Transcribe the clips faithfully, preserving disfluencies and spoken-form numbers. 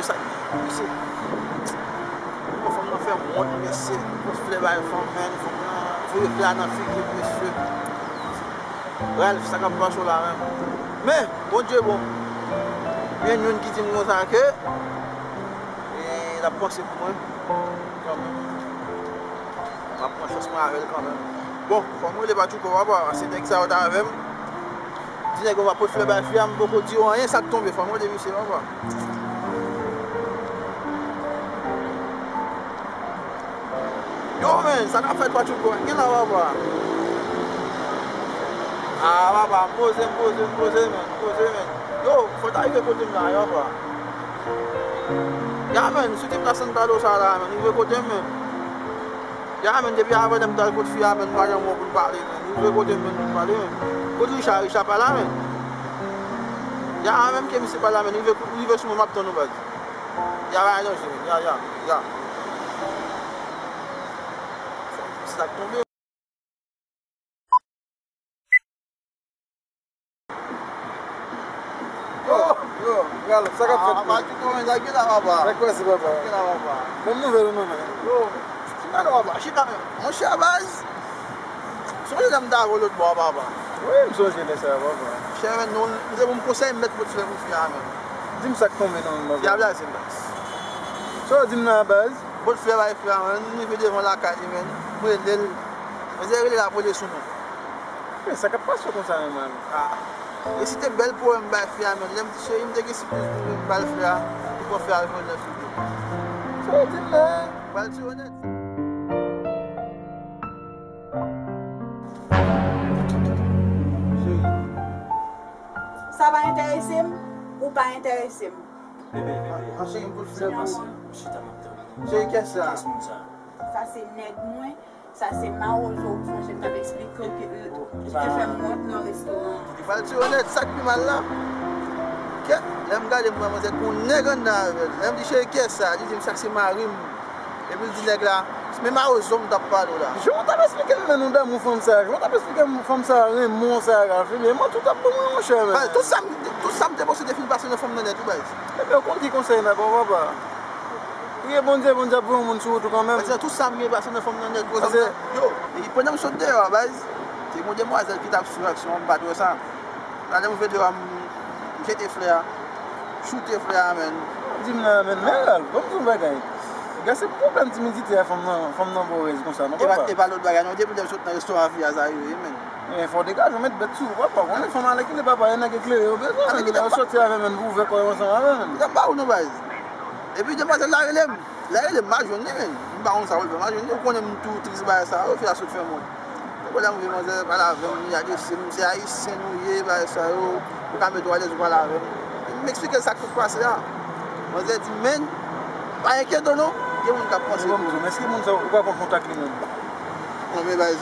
Sa, mesye. Bon, fanm nan fè m wont, mesye. Pote flè bay fanm, men, fanm nan voye flè a nan figi, mesye. Ralph, sa k ap pase w la menm? Men, Bondye bon. Gen youn ki di m konsa ke, e, l ap panse pou mwen, kanmenm. M ap pran chans mwen avè l kanmenm. Bon, fò m rele Patchouko, papa, se nèg sa yo t avè m. Di nèg yo va pot flè bay fi a, m poko di yo anyen, sa k tonbe, fò m rele misye, papa. Yo, men, sa k ap fèt, Patchouko? Gen la, papa. Ah, papa, m poze, m poze, m poze, men, m poze, men. Yo, fò w ta rive kote m la, yo, papa. Ya, men, sou ti plas Santalo sa la, men, rive kote m, men. Ya, men, depi avan lè m t al kot fi a, men, m pa janm wè w pou n pale, men. Rive kote m, men, pou n pale, men. Kot Richa, Richa pa la, men. Ya, men, ke misye pa la, men, rive, rive sou mwen, m ap tann ou, baz. Ya, bagay danje, men. Ya, ya, ya. Sa k tonbe. Yo, yo, Ralph, sa k ap fèt, man? Papa, tout moun, sa ki la, papa? Sa k pase, papa? Sa ki la, papa? Bòn nouvèl ou non, men? Yo, chita non, papa, chita, men. Monchè, baz, sonje lè m t avè w lòt bò a, papa? Wi, m sonje lè sa a, papa. Monchè, men, nou, m te pou m konsèy m mèt pot flè pou fi a, men. Di m sa k tonbe non, papa. Fi a blaze m, baz. Sa w di m nan, baz? Pot flè bay fi a, men, nou rive devan lakay li, men. M rele l. Manzè rele l ap rele sou nou. Men sa k ap pase w konsa menm, Ralph? Ah. E si te bèl pwomès m bay fi a, men lè m di cheri m te gen sipriz pou m ba l flè a, li pran flè a l voye l nan figi m. Sa w di m la? Pral tire w nèt. Cheri. Sa pa enterese m, ou pa enterese m. Bebe, bebe. An, an, cheri, m pou l flè pou ou. Chita, m ap tann. Cheri, kiyès sa? Kiyès moun sa? Sa se nèg mwen. Sa se mawozo ou sonje m t ap eksplike w ki, ki te fè m wont nan restoran an. Li pral tire w nèt, sa k pi mal la. Kèt, lè m gade m wè manzè gon nèg anndan avè l. Lè m di cheri kiyès sa, li di m sa se mari m. Epi l di nèg la, men mawozo m t ap pale w la. Jan w t ap eksplike m men nou damou fanm sa, jan w t ap eksplike m fanm sa renmen w sa, Ralph, ebyen manti w t ap ban mwen monchè men. Baz, tout sa m, tout sa m te posede fin pase nan fanm nan nèt wi baz. Ebyen w konn ki konsèy m ap ba w papa. Priye Bondye, Bondye ap voye yon moun sou wout ou kanmenm. Paske tout sa m gen pase nan fanm nan nèt, yo, e pandan m sot deyò a, baz, te gen yon demwazèl ki t ap swiv aksyon an, m pa t wè sa. Talè m rive deyò a, m jete flè a, choute flè a, menn. Di m nan, menn, men Ralph, ban m di w yon bagay. Gade se pwoblèm timidite a fanm nan, fanm nan ba w rèz konsa, non, papa? E pa lòt bagay, non, depi lè m sot nan restoran fi a, sa rive, menn. Men fò w degaje w, met bèt sou ou, papa. Konnen fanm alèkile, papa, e nèg eklere yo bezwen, menn. Lè yo soti avè, menn, pou ouvè kò yo ansanm avè, menn. Kite m ba ou non, baz. Epi demwazèl la rele m. Lè rele m, m pa jwenn li, menn. M pa konn sa pou l fè, m pa jwenn li. Ou konnen m tou tris bagay sa yo, fi a sot fè m wont. Epi lè m rive, manzè pale avè m, li adrese m, se ayisyen nou ye, bagay sa yo, ou ka mete w alèz ou pale avè m. M eksplike l sa k tout pase a. Manzè di, menn, pa enkyete w non, gen moun k ap panse pou ou. Men èske moun sa yo, ou pa konn kontak li menm? Non, men baz.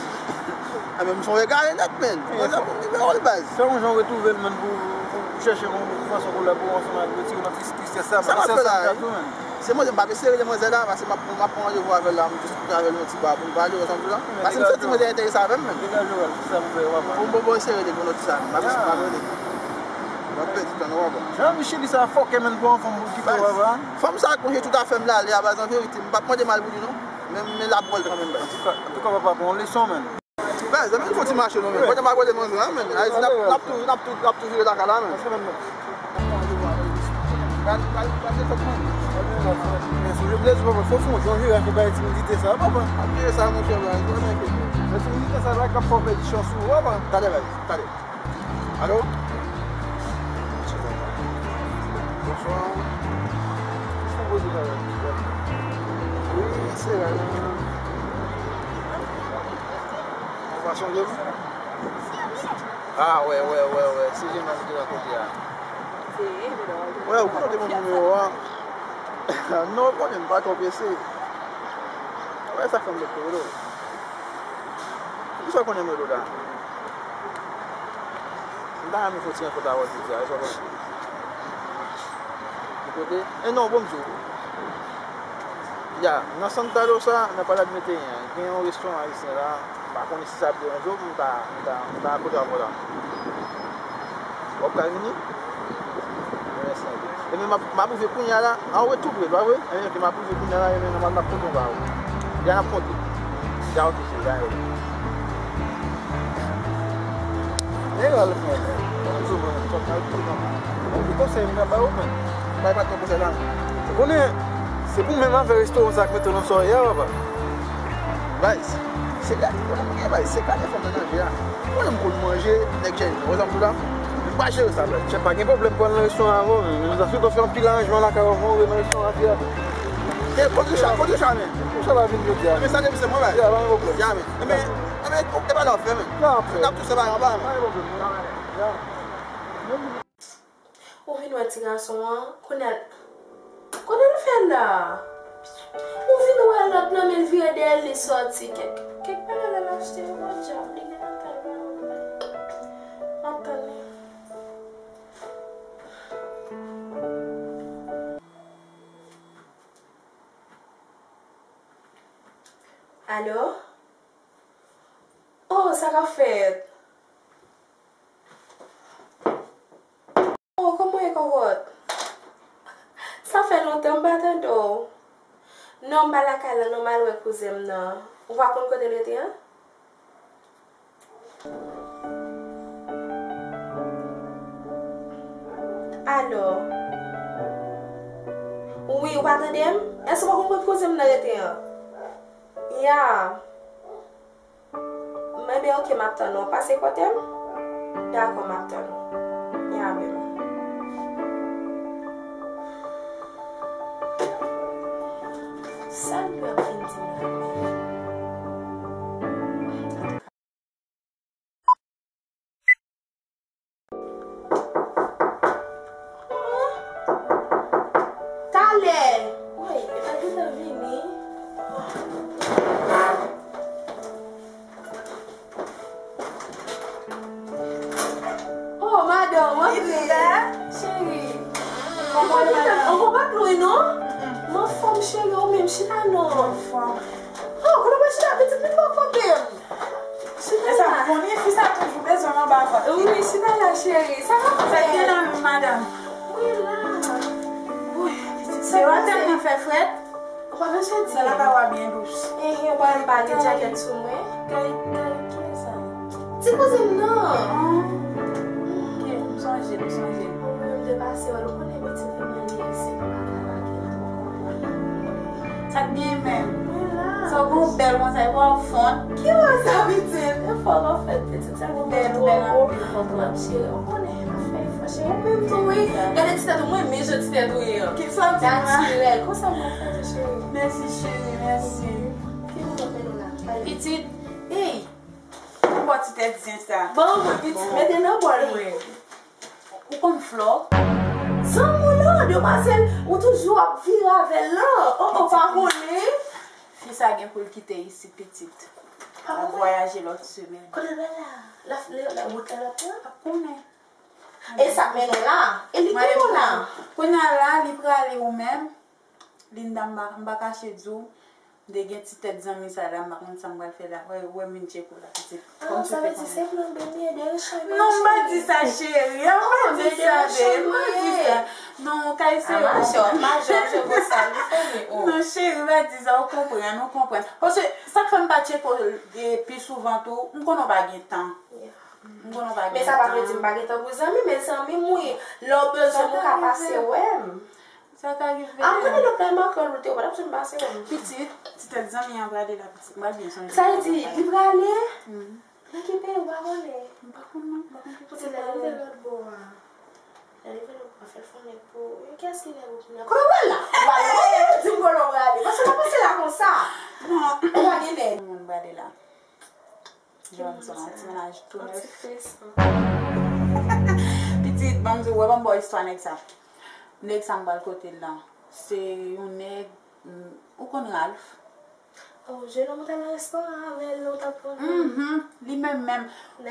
A, men m son egare nèt, menn. Mwen nan pou nimewo l, baz. Fè yon jan w retwouve l, menn, pou, pou chèche yon fason pou l, pou ansanm avèk retire nan tris, tristès sa, sa m ap fè la, wi. Se mwen, m p ap eseye rele manzè la, paske m ap, m ap pran randevou avè l la, m jis koute avè l yon ti ba pou n pale, ou konprann la. Paske m santi manzè enterese avè m, menn. Degaje w, Ralph, se sa pou fè, w ap. Bon, bon, bon, eseye rele pou yon lòt sa. M ap eseye, m ap rele. M ap pèdi tan, w ap. Jan Micheli sa fòkè, menn, pran yon fanm pou l kite w, w ap. Fanm sa konje tout afè m la, li a baz, an verite, m p ap mande mal pou li, non. Men, men l ap pran l kanmenm, baz. Antouka, antouka, papa, bon leson, menn. Baz, ann fè yon ti mache non, menn. Pandan m ap rele manzè a, menn. Ayiti, n ap, n ap tou, n ap tou, n ap tou vire lakay la, menn. Pral, pral, pral gen fèt, menn. Men sonje blezi, papa, fò w fè yon jan jere ak yon bagay timidite sa, papa. Ap jere sa, monchè, baz. Fò w enkyete. Men timidite sa la k ap fè w pèdi chans ou, papa. Talè, baz, talè. Alo? Bonswa. Wi, se Ralph. Ou pa sonje m? A, wè, wè, wè, wè. Se Jean-Marc ki te nan kote a. Wè, ou konnen w te ban m nimewo a. Non, ou konnen m pa twò prese. Wè, sa fè m met pou rele w. Poukisa w konnen m rele w la? M ta renmen fè yon ti rankont avè w jodi a, èske w konnen? Ki kote? E non, bon, m di w. Ya, nan Santa Rosa, nan Palad venteyen an, gen yon restoran ayisyen la. M pa konnen si sa ap deranje w, m ta, m ta, m ta kote avè w la. W ap ka vini? Ebyen, m ap, m ap rive kounye a la. A, ou ret tou pre, pa vre? Ebyen, ok, m ap rive kounye a la, ebyen, nòmalman, m ap konte w ba ou. Deja n ap konte. Deja, ok, cheri, bye. Nèg la, frè. Mwen di w, mwen, fòk mwen al kote mama. Mwen di konsèy m ka ba ou, men. Bay patnè konsèy la. Ou konnen, se pou menm afè restoran sa k mete w nan sa w ye a, papa. Guys, se gade, konnen mwen gen, guys, se gade fòm nan manje a. Ou konnen m konn manje, nèg chèz, ou konn sa m di w la? M pa jere sa, bro. Chèf, pa gen pwoblèm pou al nan restoran avè w, men. Zafè w fè anpil aranjman lakay ou, ou nan restoran avè w. Ke, kote sa, kote sa, men? Kote sa va vin jodi a? Men sa depi se mwen, bro. Ya, pa gen pwoblèm. Ya, men. Men, men, e pa nan fè, men. Nan fè. N ap touche bay anba, men. Pa gen pwoblèm, non. Ya. Ou vin wè ti gason an, kounye a, kote l fè la? Ou vin wè lòt nan men l vire dèyè l, li sòti. Kèk, kèk bagay la l achte yo, podyab, li gen nan kay la. Antann. Alo? Oh, sa k ap fèt? Oh, kòman w ye, kòkòt? Sa fè lontan m pa tande w. Non, m pa lakay la, non, m al wè kouzen m nan. Ou pa konn kote l rete an? Alo? Wi, ou pa tande m? Èske ou pa konn kote kouzen m nan rete an? Ya. Ebyen, ok, m ap tann ou. Pase kote m? Dakò, m ap tann ou. Ya, baby. Sa l ap vin di m la menm? Talè! Woy, e pa gentan vini. Oh, madanm, antre. Cheri. Kòman w ye, madanm? Ou konprann lwen, non? M anfòm, cheri, ou menm chita non. Anfòm. Oh, kote w pral chita, pitit, men pa kote m. Chita la. E sa, konnen fi sa toujou bezwen m anba vant li. Wi, chita la, cheri. Sa w ap fè? Sa k gen la menm, madanm? Wi, la. Wi, pitit, se w ap tèlman fè frèt. Ou pa bezwen di. Sa la ka wa byen dous. Ehe, ou pa wè m pa gen djakèt sou mwen? Kay, kay, kiyès sa? Ti kouzen m nan. Ah, ok, m sonje, m sonje. Ou menm depase wè l, ou konnen pitit li mwen li se pa travay. Sa k byen menm. Mwen la. Sa w gon bèl konsa, e pa w fonn. Ki wè sa, pitit? E fò w fè pitit, sa gon bèl, bèl anpil, konprann. Cheri, ou konnen, m ap fè efò, cheri. Ou menm tou, wi. Gade ti tèt ou, mwen, men jan ti tèt ou ye an. Ki sa w di la? Natirèl. Konsa m ap fè tou, cheri. Mèsi, cheri, mèsi. Ki moun ap mennen w la? Pitit. Ey! Ou bò ti tèt zen sa. Ban mwen, pitit, mete nan bòl mwen. Ou konn Flò? Zanmi w lan, demwazèl, ou toujou ap vire avè l lan. Oh, oh, pa konnen. Fi sa gen pou l kite isit, pitit. L ap vwayaje lòt semèn. Kote l pral la? La, la, la, wout la l ap pran? Ap konnen. E sa k mennen w la? E li k mennen w la? Kounye a la, li prale ou menm. Linda, m pa, m pa kache di w, m te gen ti tèt zanmi sa la, m pa konn sa m pral fè la. Wè, wè m vin tcheke w la, pitit. Ah, sa vle di se plan B m ye, de Richard. Non, m pa di sa, cheri. M pa di sa, babe. M pa di sa. Non, kay se ou. Majò, majò, je veux ça, li fè mwen, oh. Non, cheri, m pa di sa, ou konprann, ou konprann. Paske sa k fè m pa tcheke w, e, pi souvan tou, m konnen w pa gen tan. M konnen w pa gen tan. Men sa pa vle di m pa gen tan pou zanmi, men zanmi m wi. Lè w bezwen m, ou ka pase wè m. Sa ka rive. A, m konnen lòt la e makòl ou te, ou pa t ap janm pase wè m. Pitit, ti tèt zanmi an prale la, pitit. M pral byen sonje. Sa vle di, li prale? Nan ki peyi, ou pa konnen? M pa konn non, m pa konn ki peyi. Pitit, lè l rive lòt bò a. Lè l rive lòt bò a, fè l fè yon nèg pou ou. Kiyès ki nèg ou konnen? Kote w pral la? Ou pral la, ou di m kote w prale. Paske w pa pase la konsa. Bon. Ou pa gen nèg. Moun prale la. Jwenn sa, yon ti mennaj tou nèf. Pitit, ban m di w, wè, ban m ba w istwa nèg sa. Nèg sa m pral kote l lan. Se yon nèg, mm, ou konn Ralph? Oh, jennonm ou t al nan restoran avè l, ou t ap pran. Mhm, li menm menm.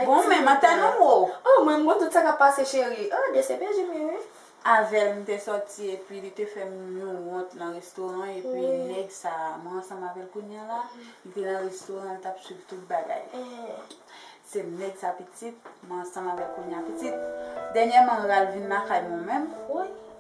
Bon, men m antèn ou wo. Oh, mwen, m konn tout sa k ap pase, cheri. Oh, D C P J m ye, wi. Avè l, m te sòti, epi li te fè m yon wont nan restoran, epi nèg sa, mwen ansanm avè l kounye a la, li te nan restoran, li t ap swiv tout bagay. Se nèg sa, pitit, mwen ansanm avè l kounye a, pitit. Dènyèman, Ralph vin lakay mwen menm. Wi.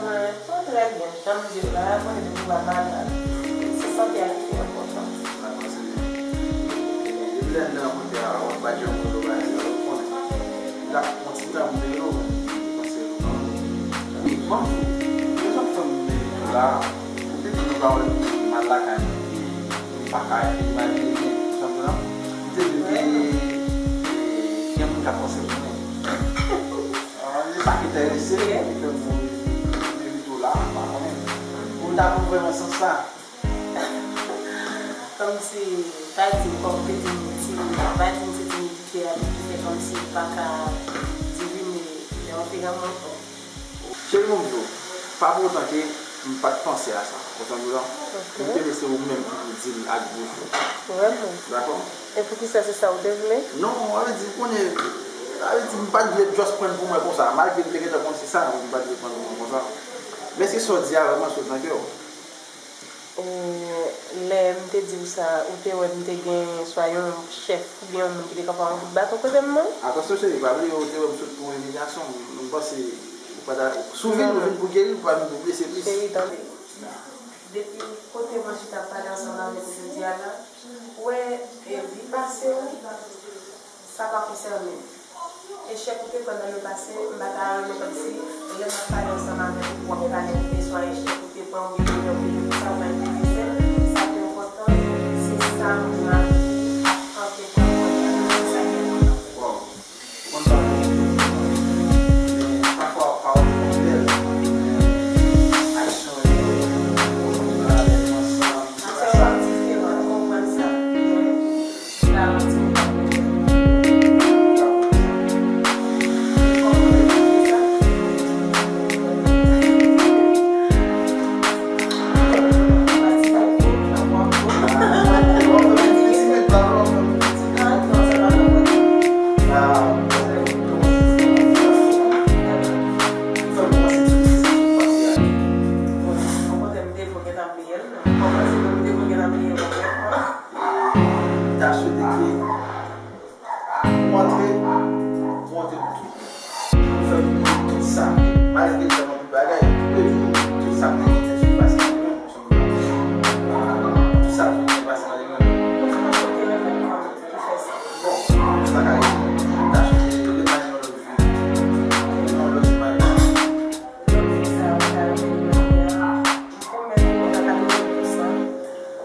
Mwen, mwen trè byen. Jan m di w la, konnen depi w pa malad, se sante a ki pi enpòtan. Depi lè n te rankontre a, w ap bat janm kote w pa rete, w konnen. L ap pran ti tan pou l rele w, men li panse w non. Wi, bon, rezon k fè m rele w la, ou te di nou pa wè m mal lakay mwen, epi m pa ka imajine byen, ou konprann? Ou te di, e, e, gen moun k ap panse m konnen. Ah, li pa enterese, li fè m envite w la, m pa konnen. Ou ta konn vrèman sans sa. Kòmsi, pa di m kòm te di m ti, pa di m se timidite a ki fè kòmsi m pa ka di wi, men lè w te nan mwen. Cheri, bon, m di w, pa pou otan ke m pa t panse a sa. Konprann ou la? Ok. M te di se ou menm ki pou di l ak bouch ou. Vrèman? Dakò? E poukisa se sa ou te vle? Non, sa vle di, ou konnen, sa vle di, m pa t vle just pran l pou mwen konsa. Malgre m te gentan konn se sa, men m pa t vle pran l pou mwen konsa. Men se sa w di a vrèman sot nan kè w. Ou, lè m te di w sa, ou te wè m te gen swa yon chèf oubyen yon moun ki te kanpe ak yon bout baton kote m nan? Atansyon, cheri, pa bliye, ou te wè m sot pou yon imilyasyon. M, m panse, ou pa ta, si w vin, ou vin pou geri, ou pa vin pou blese plis. Cheri, tande. Depi kote mwen chita ap pale ansanm avèk ou jodi a la, ou wè, e, vi pase w, sa pa konsène m. Echèk ou te pran nan lepase, m pa ta renmen kòmsi, lè m ap pale ansanm avèk ou, w ap pale de swa echèk ou te pran oubyen de lè ou te vin sa, ou pa enterese m. Sa ki enpòtan, se sa mwen ap kanpe kòm, se sa ki enpòtan. Ou konn sa, men pafwa pawòl yo konn bèl, men aksyon yo, ou konn travay ansanm, se pa sa. Aksyon yo diferan, m konprann sa, men garanti m pa pou fè. Ou konprann sa? Ta swete ke ou antre, ou antre pou tou. Ou fè m konnen tout sa. Malgre l fè m anpil bagay, ou te di m tout sa k te genyen sou pase nan men w. Tout sa k te genyen pase nan men w. Bon, sa ka rive. Ta swete remanye yon lòt vi. Yon lòt vi sa, ou ta remanye yon lòt vi a. M pwomèt ou, ou pa ka pèdi tout sa.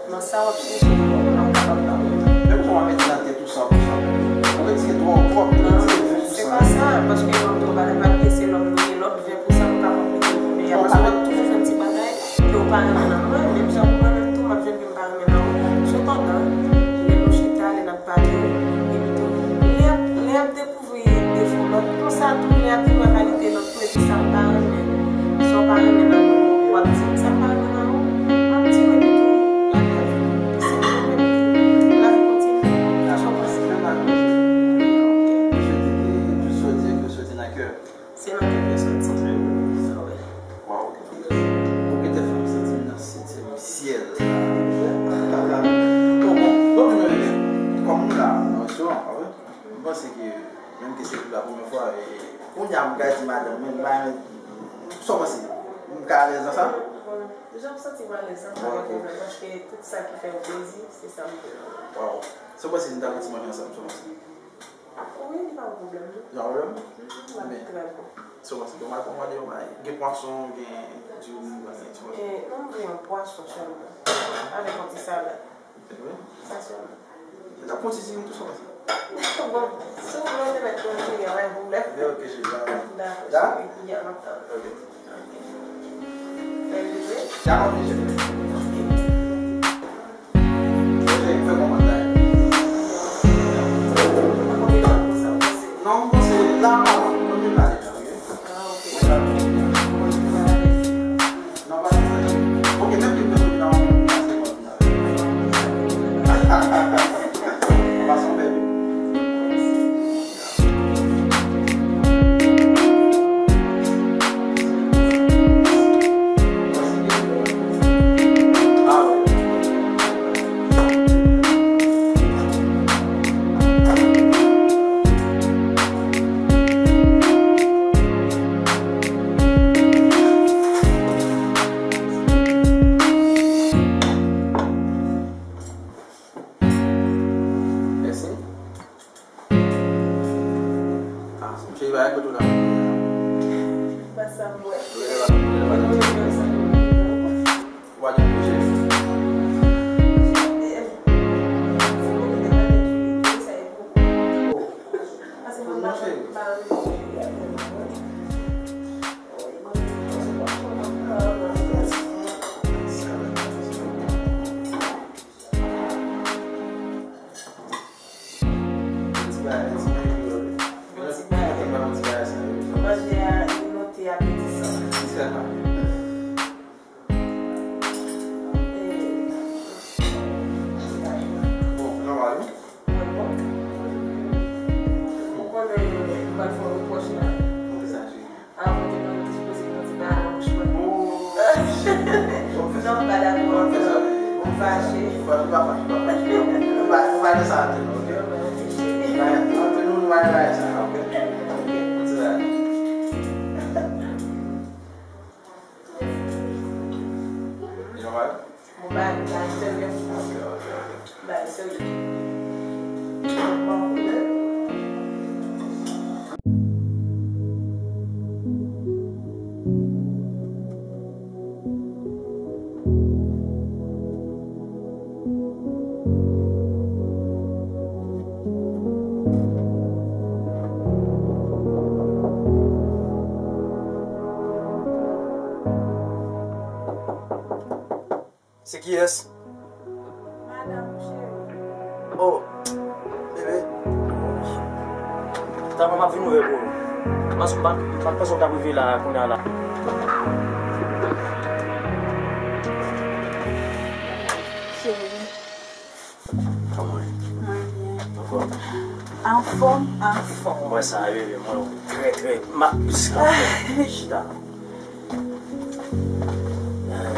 Nan sa w ap chèche, ou pa kapab pa. Bon, fòk nou di se pa sa, paske lòm tou, pa, pa bliye, se lòm nou ye, lòt ven pou sa nou kapab mete pou nou ye. Paske w ap toujou jwenn ti bagay ke w pa renmen nan mwen, menm jan pou mwen menm tou, m ap jwenn ke m pa renmen nan ou. Sepandan, lè nou chita, lè n ap pale, epi tou, lè y ap, lè y ap dekouvri defo lòt, konsa tou, lè y ap vin wè kalite lòt tou, epi sa m pa renmen, sa w pa renmen nan mwen, w ap di m sa m pa renmen nan ou, m ap di w, epi tou, lavi ap vini. Lavi kontinye. Sa w panse? Ok. Je dis que tout ce que je dis nan kè. Se nan kè ke soti. Wi. Waw. Ou gentan fè m santi m nan setyèm syèl la. Bon, bon, bon, men, kòm nou la, nan restoran, pa vre? M panse ke, menm ke se pou la premyè fwa, e, kounye a m ka di madanm mwen, m pa renmen, sa w panse? M ka alèz nan sa? Jan m santi m alèz, sa pa gen pwoblèm, paske tout sa ki fè m plezi, se sa m vle. Waw. Sa w panse si n ta fè ti manje ansanm, sa w panse? Wi, li pa yon pwoblèm, non. Li pa yon pwoblèm? Mm, l ap trè bon. So, bon, se bon, m al kòmande yon bagay. Gen pwason, gen diri, gen ti manje. Eh, non, m vle yon pwason sèlman. Avèk yon ti salad. Wi. Sa sèlman. N ap pran ti diri tou, sa pase. Bon, si w vle, w te mèt pran diri a, pa gen pwoblèm. Ok, cheri, dakò. Dakò, cheri. Ya, m ap tann. Ok. Ok. Fè l vre? Ya, m ap vin, cheri. Ok. Non, mwen se la, mwen vin la deja, ok? Ah, ok. Non, pa de strès. Ok, menm ke mwen vin la, mwen vin la, se mwen vin la. Pase yon bèl. Mèsi. Ah, cheri, bagay kote w la. Pas sa m wè. Ou pa gen pwojè? Pase mwen pa, pa renmen cheri a tèlman. Manje a, li note apetisan. Bon, nòmal, wi. Mwen bon. Ou konnen, m pral fè w repwòch la. Poukisa, cheri? Avan ke nou dispoze yon ti bagay nan bouch mwen. Oh. Non, m pa dakò. Ou fè sa, wi. M fache. Ou pa, ou pa fache, ou pa fache. Nou pa, nou pa nan sa ant nou, ok? Ant nou, nou pa nan bagay sa, ok? Ok. Poukisa? Li nòmal? Bon, bagay, bagay serye. Ok, ok, ok. Bagay serye. Bon, bon. Se kiyès? Madanm ou, cheri. Oh, bebe. Talè m ap vin ouvè pou ou. Paske m pa, m pa t panse w t ap rive la, kounye a la. Cheri. Kòman w ye? Mwen byen. Anfòm? Anfòm, anfòm. Mwen sa, bebe, mwen trè, trè, m ap plis k anfòm. Chita.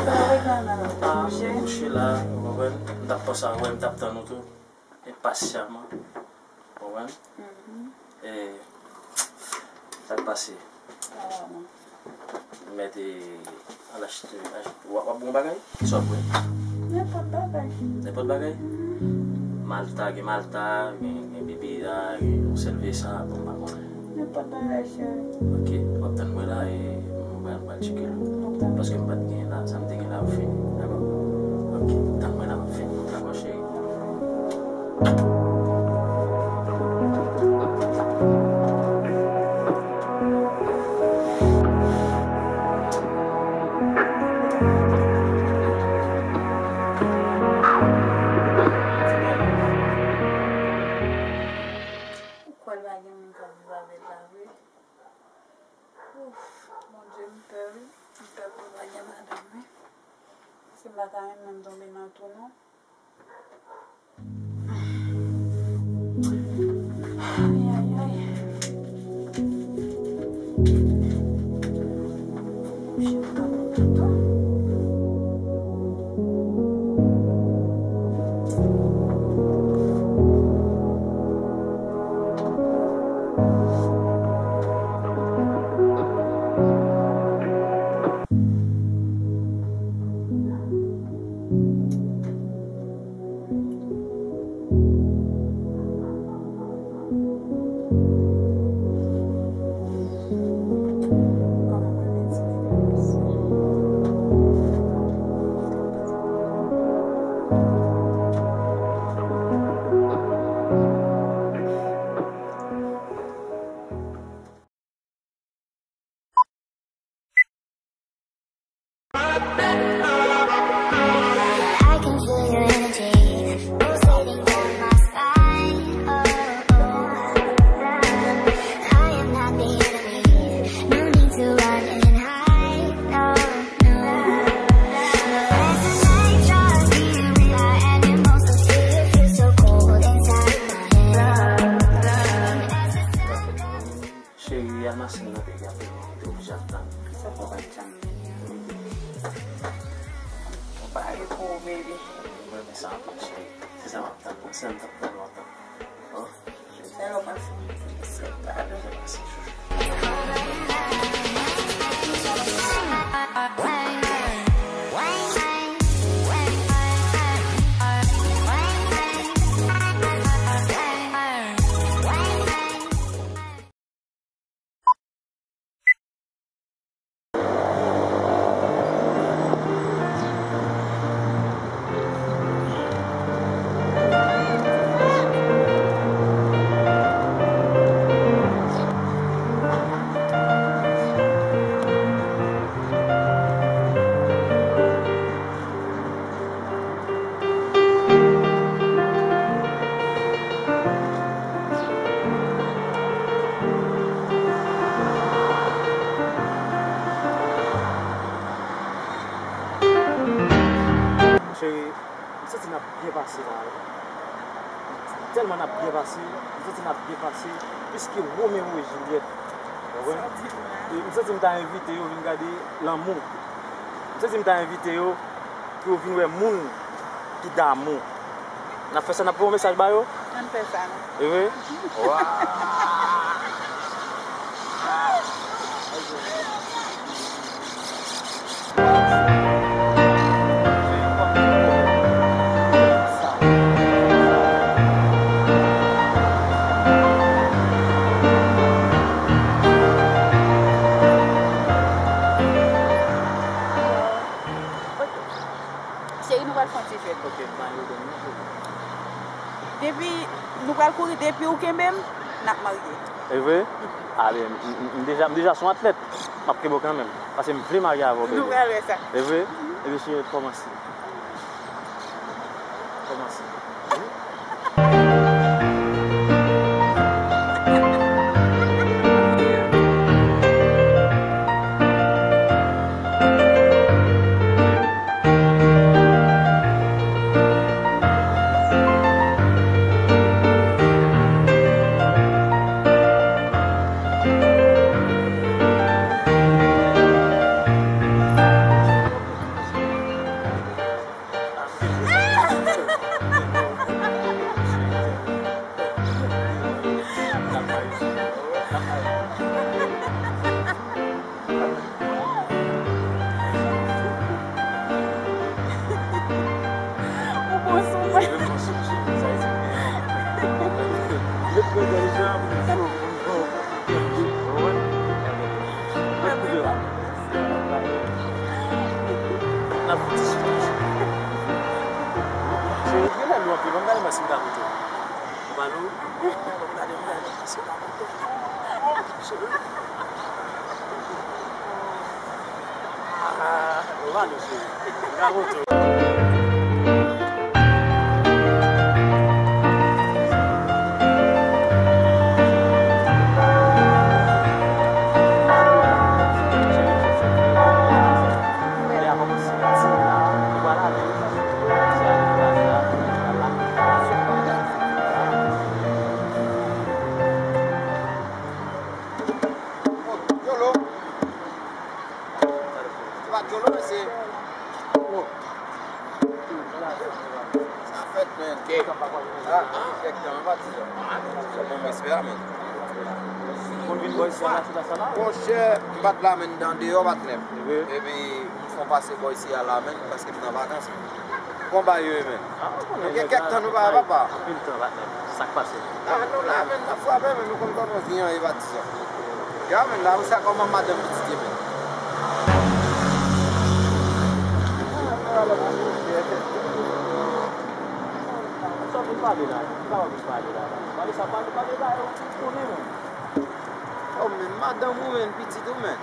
Pa reklame non, mouche. Mouche la, ou konprann? M t ap panse a wè, m t ap tann ou tou. Enpasyaman. Ou konprann? Mhm. E, sa k pase? Mèt, e, al achte, achte, w ap, w ap bwè yon bagay? Kisa w ap bwè? Nenpòt bagay. Nenpòt bagay? Mhm. Malta, gen Malta, gen, gen Bebida, gen yon sèl Vesa, bon, m pa konnen. Nenpòt bagay, cheri. Ok, w ap tann mwen la, e m pral, m pral tcheke l. Paske m pa t gen la, sa m te gen la, m fini, dakò? Ok, tann mwen la, m ap fini, dakò, cheri? Pa renmen m tonbe nan tou, non. Ay, ay, ay. Kouche m pa kontan tou. I can feel your energy pulsating down my spine. Oh, oh. I am not the enemy. No need to run and hide. No, no. As the night draws near, we are animals of fear. Feel so cold inside my head. As the sun comes Cheri, al mache nan peyi a pou mwen, ou te oblije ap tann. Sa fè w pa t janm vini. Ou pa repo, baby. Mwen renmen sa anpil, cheri. Se sa m ap tann nan, se sa m t ap tann lontan. Oh. Se lè w pase. Se pa lè w pase, chouchou. Cheri, m santi n ap byen pase la, wi. Tèlman n ap byen pase, m santi n ap byen pase, plis ke Romeo e Jilyèt. Ou konprann? E m santi m ta envite yo vin gade lanmou. M santi m ta envite yo pou yo vin wè moun ki damou. N ap fè sa, n ap voye yon mesaj ba yo? Ann fè sa, non. E vre? Waw! Cheri, nou pral fè yon ti jwèt. Ok, m ale w dènye, cheri. Depi nou pral kouri, depi ou kenbe m, n ap marye. E vre? Ale, m, m, m deja, m deja se yon atlèt. M ap kenbe w kanmenm. Paske m vle marye avè w, bebe. Nou pral wè sa. E vre? Ebyen, cheri, kòmanse. Kòmanse. Ou bon sou mwen. N ap fouti sou tou. Cheri, genlè lou anpil, ban m gade mwen si m ka koute w. Ou pa lou? Ban m gade, ban m gade si w ka koute w. Cheri. Ah, ou pa lou, cheri. M ka koute w. Sa fèt, men. Ah, kèk tan, m pa di sa. Bon, m espere, men. Moun vin bò isi a, la, se la, sa la? Monchè, m pa t la, men, m t andeyò, patnè m. Epi, m fè yon pase bò isi a la, men, paske m nan vakans, men. Kòman bagay yo ye, men? Nou gen kèk tan nou pa wè, papa. Anpil tan, patnè m. Sa k pase? Ah, nou la, men, n ap frape, men nou konn kòman vi an ye, patizan. Ya, men, la, ou sa kòman madanm pitit ye, men? Sa w vin pale la? Ki sa w vin pale la? Pale sa, pale, pale la, yo konnen, men. Oh, men, madanm ou, men, pitit ou, men.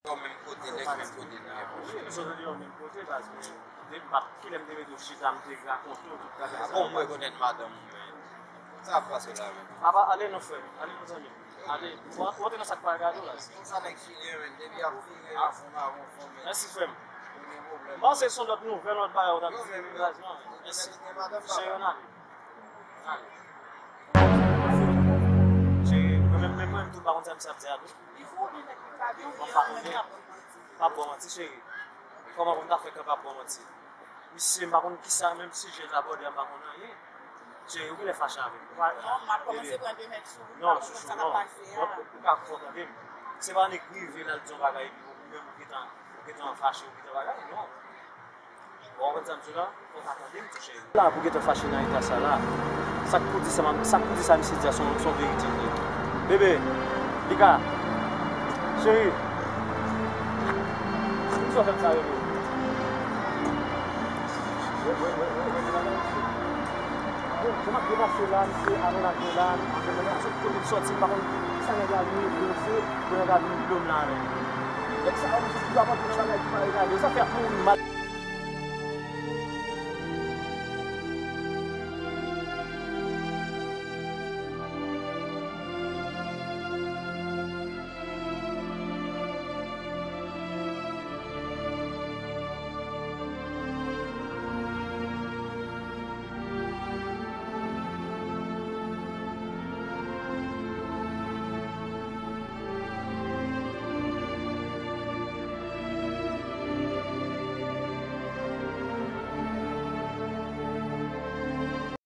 Yo, menm kote, nèg, menm kote nou ye, monchè. Wi, nou sot yo menm kote, paske depi m pa t kilè m te mete w chita, m te rakonte w tout bagay sa yo. Ah bon, m rekonèt madanm ou, men. Sa ap pase la, men. Papa, ale non, frè m. Ale non, zanmi m. Ale, w antre nan sa k pa gade w la. Konsa nèg chilyen, men. Depi y ap vire, y ap fon mawon, fon, men. Mèsi, frè m. M panse se yon lòt nouvèl, lòt bagay, w t ap di, men. Mèsi. Cheri, ann ale. Ale. Cheri, mwen menm, menm mwen tou, m pa konn sa misye ap di a tou. Mwen pa konnen. M p ap ba w manti, cheri. Kòman pou m ta fè ke m p ap ba w manti? Misye, m pa konn kisa, menm sijè l abòde a, m pa konn anyen. Cheri, ou genlè fache avè m. Non, m ap kòmanse pran demèt sou ou, m pa konn sa k ap pase a. Non, chouchou, non. Ou ka fò tande m. Se pa nèg rive la, l di yon bagay, epi ou menm ou gentan, ou gentan fache, ou gentan bagay, non. Bon, ou konn sa m di w la? Fò w ta tande m tou, cheri. La pou gentan fache nan eta sa la. Sa k pou di sa, sa k pou di sa misye di a, se yon, se yon verite li ye. Bebe, Lika, cheri. Poukisa w fè m sa, bebe? Bon, jan m ap depase la, misye, alon lage la, misye, mwen, sot kote m sòti, m pa konn kisa nèg la vin regle, se pou nèg la vin blo m la, men. Nèg sa yo, misye, toujou ap antre nan bagay ki pa regade yo. Sa fè ap mouri mal.